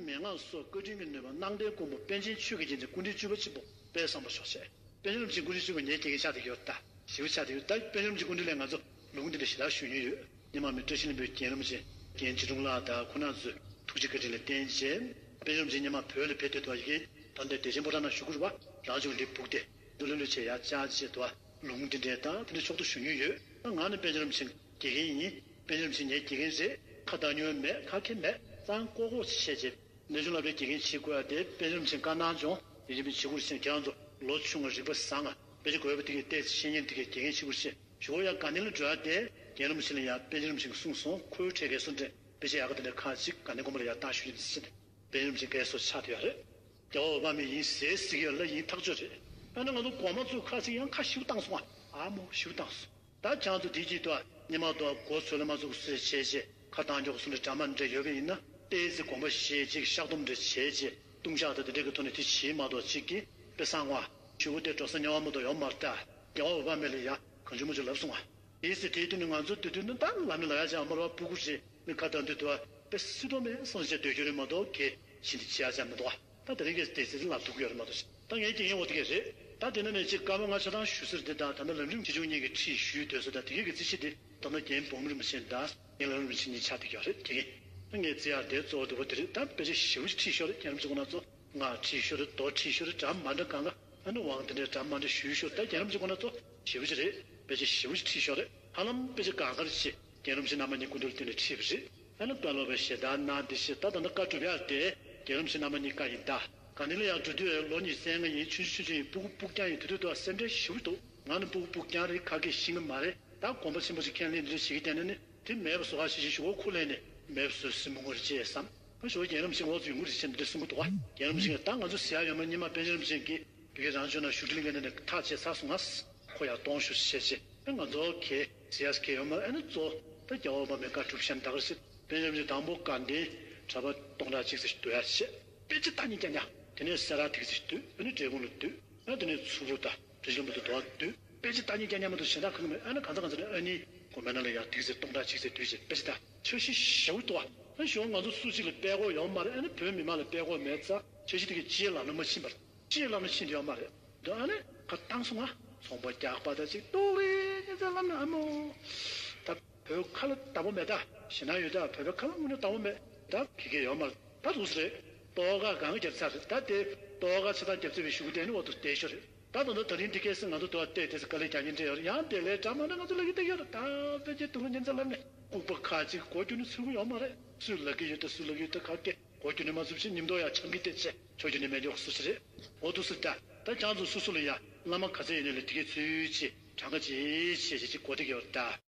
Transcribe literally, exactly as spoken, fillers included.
མན་ངག་སོགས་བཀའ་དྲིན་གྱི་ནུས་པ་སྣང་མཐའི་མགོན་པོ་པཎ་ཆེན་ཆོས་ཀྱི་རྒྱལ་མཚན་སྐུ་ཕྲེང་བཅུ་པ་གཅིག་པོ་དཔལ་བཟང་པོ་ཞོགས་ཟེར། པཎ་ཆེན་རིན་པོ་ཆེ་སྐུ་ཕྲེང་བཅུ་པ་ངའི་དགེ་རྒན་ཆགས་བསྡད་ཀྱི་ཡོད་རེད་ད། ཞེ་པོ་ཆགས་བསྡད་ཀྱི་ཡོད་ད། པཎ་ཆེན་རིན་པོ་ཆེ་སྐུ་མདུན་ལ་ང་ཚོ་ལུང་འདི་འདྲ་ཞེ་དྲག་ཞུ་མྱོང་ཡོད། སྔོན་མ་མི་བཀྲ་ཤིས་ལྷུན་པོའི་རྒན་རིན་པོ་ཆེ་རྒན་ཆོས་སྒྲོན་ལགས་དང་ཁོང་རྣམ་ཚོས་ཐུགས་རྗེ་བཀའ་དྲིན་ལ་བརྟེན་བྱས། པཎ་ཆེན་རིན་པོ་ཆེ་སྔོན་མ་བོད་ལ་ཕེབས་དུས་དུ་ཡི་གེ་ད་ལྟ་བདེ་ཆེན་ཕོ་བྲང་ནང་བཞུགས་ཀྱི་རེད་པ། རང་བྱུང་འདི་སྦུག་སྟེ་འདུག་ལོས་ལོས་བྱས་ཡར་བཅར་བྱས་དུ་ལུང་འདི་འདྲའི་ད་དེ་འདྲ་ཕྱོགས་བསྡུ་ཞུ་མྱོང་ཡོད། ང་ནི་པཎ་ཆེན་རིན་པོ་ཆེ་དགེ་རྒན་ཡིན། པཎ་ཆེན་རིན་པོ་ཆེ་ངའི་དགེ་རྒན་རེད། ཁ་བཏང་མྱོང་མེད། ཁ་སྐད་མེད། གཙང་ཀོག་ཀོག་བྱས་བྱས། གནས་ཆུང་སློབ་གྲྭའི་དགེ་རྒན་བྱེད་དགོས་ཡ་དེ་པཎ་ཆེན་རིན་པོ་ཆེ་བཀའ་གནང་བྱུང་། ཡིན་གཅིག་མིན་གཅིག་སྐུ་མཁྱེན། ཁྱེད་རང་ཚོ་ལོ་ཆུང་ང་རིག་པ་བཟང་ང་། དཔེ་ཆ་དགོས་པ་དེ་གའི་ཏོག་ཙམ་ཤེས་མཁན་དེ་གའི་དགེ་རྒན་བྱེད་དགོས་ཟེར་ཞུ་བ། ཡང་དགའ་ལྡན་ལ་འགྲོ་ཡ་དེ་རྒན་རིན་པོ་ཆེ་ལ་ཡ་པཎ་ཆེན་རིན་པོ་ཆེ་གིས་གསུངས་སོང་། ཁོའི་འཕྲེད་ཀའི་སུ་འདྲེན་དཔེ་ཆ་ཡག་ག་དེ་འདྲ་ཁག་ཅིག་དགའ་ལྡན་དགོན་པ་ལ་ཡ་བཏང་ཞུ་རྒྱུ་ཟེར་ནས་པཎ་ཆེན་རིན་པོ་ཆེ་བཀའ་གསོལ་ཆགས་བསྡད་ཡོད་རེད། རྒྱལ་བ་འོད་དཔག་མེད་ཡིན་ཟེར་ཟེར་གྱི་ཡོད་ལ་ཡིན་ཐག་ཆོད་རེད། ཨ་ནི་ང་ཚོ་དགོན་པ་ཚོ་ཁག་ཅིག་ཡང་ཁ་ཞེ་པོ་བཏང་སོང་ང་། ཨ་མོ་ཞེ་པོ་བཏང་སོང་། ད་ཁྱེད་ཚོ་དེ་གཅིག་ཏུ་སྔོན་མ་དུ་འགོ་ཚུགས་ལ་མ་ཚུགས་སུ་བྱས་བྱས་ཁ་བཏང་རྒྱུ་སུ་འདྲ་འདྲ་མ་འདྲ་ཡོད་པ་ཡིན་ན། ཏོག་ཙམ་དགོངས་པ་བཞེས་ཅིག་བཤགས་སྡོམ་འདྲ་བྱས་བྱས་ལྟུང་བཤགས་དང་དེ་འདྲ་གི་ཐོག་ནས་དེ་བྱེད་མ་གཏོགས་ཅིག་གིས་དཔེ་བཟང་བ་ཞུ་བོ་དེ་འགྲོ་ས་དམྱལ་བ་མ་གཏོགས་ཡོད་མ་རེད་ད། རྒྱལ་བ་འོད་དཔག་མེད་ལ་ཡ་གང་བྱུང་མ་བྱུང་ལབ་སོང་ང་། དེའི་ཚེ་དེའི་དུས་ནས་ང་ཚོ་དེ་དུས་ནས་ད་ལམ་ནས་ལ་ཡ་ཅང་མ་ར་བ་སྤུ་གུ་རེད། མི་ཁ་བཏང་དུས་དུ་བ་དཔེ་སྲིད་དོ་མེད་སོང་བྱས་སྡོད་རྒྱུ་རེད་མ་གཏོགས་གལ་ཕྱིན་དེ་བྱེད་ཡ་ཅང་མི་འདུག་བ། ད་དེ་རིང་གི་དེ་ཚེ་ལབ་ཐུབ་ཀྱི་ཡོད་རེད་མ་གཏོགས། ད་ངའི་དགེ་རྒན་འོ་དེ་གས་རེད། ད་དེ་ནས་ནས་ཅིག་སྐར་མ་ལྔ་ཆ་ཚང་ཞུ་ཟེར་དེ་དང་ད་ནི་ལམ་རིམ་ཆེ་ཆུང་གཉིས་ཀྱི་ཁྲིད་ཞུས་སྡོད་ས་དང་དེ་གས་ཀྱི་རྩིས་གཞི་དེ་ད་ནི་རྒན་འབུམ་རིན་པོ་ཆེ་དང་རྒན་ལམ་རིན་པོ་ཆེ་གཉིས་ཆགས་བསྡད་ཀྱི་ཡོད་རེད། དེ་གས་ད་ངས་རྩི་ཡག་དེ་གཙོ་བོ་དེ་བོ་དེ་རེད། ད་དཔེ་ཆ་ཞེ་པོ་ཅིག་ཁྲིད་ཤོར་རེད། རྒན་རིན་པོ་ཆེ་ཁོང་རྣམ་ཚོ་སྔགས་ཁྲིད་ཤོར་རེད། མདོ་ཁྲིད་ཤོར་རེད། གྲྭ་མ་འདྲ་གང་ག་ཨ་ནི་དབང་དེ་འདྲའི་གྲྭ་མ་འདྲ་ཞུས་ཤོར། ད་རྒན་རིན་པོ་ཆེ་ཁོང་རྣམ་ཚོ་ཞེ་པོ་ཅིག་རེད། དཔེ་ཆ་ཞེ་པོ་ཅིག་ཁྲིད་ཤོར་རེད། ཧ་ལམ་དཔེ་ཆ་གང་ག་རེ་ཆེ་རྒན་རིན་པོ་ཆེ་རྣམ་པ་གཉིས་སྐུ་མདུན་ལ་བསྟན་ནས་ཁྲིད་པ་རེད། ཨ་ནི་དཔོན་སློབ་པའི་ཞལ་ཏ་གནང་འདི་བྱས། ད་ད་ལྟ་བཀའ་སྒྲུབ་ཡག་དེ་རྒན་རིན་པོ་ཆེ་རྣམ་པ་གཉིས་བཀའ་ཡིན་ད། དགའ་ལྡན་ལ་ཡང་འགྲོ་དུས་ལོ་ཉི་ཤུ་རྩ་ལྔ་ཡིན། ཆུང་ཆུང་ཆུང་ཆུང་ཡིན། སྤུ་གུ་སྤུ་རྐྱང་ཡིན། དེ་དུས་དུ་སེམས་ཁྲལ་ཞེ་པོ་འདུག་ང་ནི་སྤུ་གུ་སྤུ་རྐྱང་རེད། ཁ་སྐད་ཤེས་ཀྱི་མ་རེད། ད་དགོན་པ་ཆེན་པོ་ཞིག་ཁས་ལེན་འདི་འདྲ་བྱེད་ཀྱི་བསྡད་ན་ནི་དེ་མེད་པ་བཟོ་ཁ་ཤས་ཤིག་ཞུ་གོ་ཁུ་ལེན་ནས་མེད་པ་བཟོས་སྲིད་མི་ངོ་རེ་ཅེས་བསམ། ཨ་ཞོགས་རྒན་རིན་པོ་ཆེ་འོག་ཏུ་ཡོང་གི་རེད་ཅེས་འདི་འདྲ་གསུང་གི་འདུག་བ། རྒན་རིན་པོ་ཆེ་ད་ང་ཚོ་ཟེར་ཡ་ཡོད་མ། སྔོན་མ་པཎ་ཆེན་རིན་པོ་ཆེ་གིས་བོད་ཀྱི་རང་ཕྱོགས་ནང་བཞུགས་ཁྲི་ལས་འགན་འདི་ནས་ཐག་བཅད་ཚར་སོང་ང་། ཁོ་ཡར་གཏོང་ཞུ་བྱས་བྱས། ཨ་ང་ཚོ་གས་ཟེར་ཡ་གས་ཡོད་མ་རེད། ཨ་ནི་གཙོ་བོ་ད་རྒྱལ་བ་འོད་དཔག་མེད་བཀའ་སྒྲུབ་ཤན་ད་གར་སྲིད། པཎ་ཆེན་རིན་པོ་ཆེ་དང་པོ་དགའ་ལྡན་གྲྭ་པ་སྟོང་ཕྲག་གཅིག་ཙམ་ཞིག་སྡོད་ཡ་བྱས། དཔེ་ཆ་ལྟ་ཉིན་རྐྱང་རྐྱང་། དེ་ནས་སེ་ར་ཐིག་ཙམ་ཞིག་སྡོད། ཨ་ནི་འབྲས་སྤུངས་ལ་སྡོད། ཨ་དེ་ནས་མཚུར་ཕུ་དང་བཀྲ་ཤིས་ལྷུན་པོ་དང་དུ་བ་སྡོད། དཔེ་ཆ་ལྟ་ཉིན་རྐྱང་རྐྱང་མ་གཏོགས་གཞན་དག་གང་གི་མེད། ཨ་ནི་གང་ཚ་གང་ཚ་ནས་ཨ་ནི་དགོན་པའི་ནང་ལ་ཡང་ཐིག་ཙམ་སྟོང་ཕྲག་གཅིག་ཙམ་སྡོད་བྱས་དཔེ་ཆ་ལྟ། འཆར་གཞི་ཞེ་པོ་འདུག་བ། ཨ་ཞོགས་ང་ཚོ་སུ་གཅིག་ལ་དཔེ་ཁོག་ཡོད་མ་རེད། ཨ་ནི་བོད་མི་མང་ལ་དཔེ་ཁོག་མེད་ཙང་འཆར་གཞི་དེ་གའི་ཅིའི་ལམ་ལ་མ་ཕྱིན་པར། ཅིའི་ལམ་ལ་ཕྱིན་ཡོད་མ་རེད། འདི་ཨ་ནི་ཁ་བཏང་སོང་ང་། ཚོང་པ་རྒྱག་པ་དང་ཅིག་ཏོག་རེ་ཉིན་ཚེ་ལམ་ན་ཨ་མོ། ད་བོད་ཁ་ལ་བདག་པོ་མེད་ད། ཞེ་ན་ཡོད་ད། བོད་པའི་ཁ་ལ་དངོས་གནས་བདག་པོ་མེད་ད། གི་གེ་ཡོད་མ་རེད། ད་འདུག་སེ་རེད། ཏོག་ཁ་གང་རྒྱབ་ཚར་རེད། ད་དེ་ཏོག་ཁ་ཆ་ཚང་རྒྱབ་ཚར་བའི་གཞུག་གུ་དེ་ནི་འོ་དུ་བསྡད་ཤོར་རེད། ད་ད་ད་ད་རིང་འདི་སྐད་སྲིད་ང་ཚོ་དུ་བ་བལྟས་དེ་ཚེ་དཀའ་ལས་རྒྱག་ཉིན་འདྲ་ཡོད་རེད། ཡང་དེ་ལས་འདྲ་མ་ན་ང་ཚོ་ལ་གི་བལྟས་ཡོད་རེད། ད་བལྟས་ཀྱི་དུ་ལ་ཉིན་ཚེ་ལམ་ནས་ལྐུགས་པ་ཁ་ཅིག་གོ་རྒྱུ་ནི་ཚུར་གི་ཡོད་མ་རེད། སུས་ལ་གི་ཡོད་ད་སུ་ལ་གི་ཡོད་ད་ཁ་སྐད། གོ་རྒྱུ་ནི་མ་ཚུགས་ཤིང་ཉིན་ཐོ་ཡང་ཆང་གིས་བལྟས་བྱས་ཆོག་རྒྱུ་ནི་མེད་འཇོག་སུ་ཞིག་རེད། འོ་འདུག་སེ་ད། ད་ཁྱང་ཚོ་སུ་སུ་ལ་ཡ་བླ་མ་ག་ཚད་ཡིན་ནའི་ལ་དེ་གའི་ཚུལ་ཆེ་གྲངས་ཀ་ཇེ་ཆེ་ཞེ་ཅིག་གོ་བསྡད་ཀྱི་ཡོད་ད།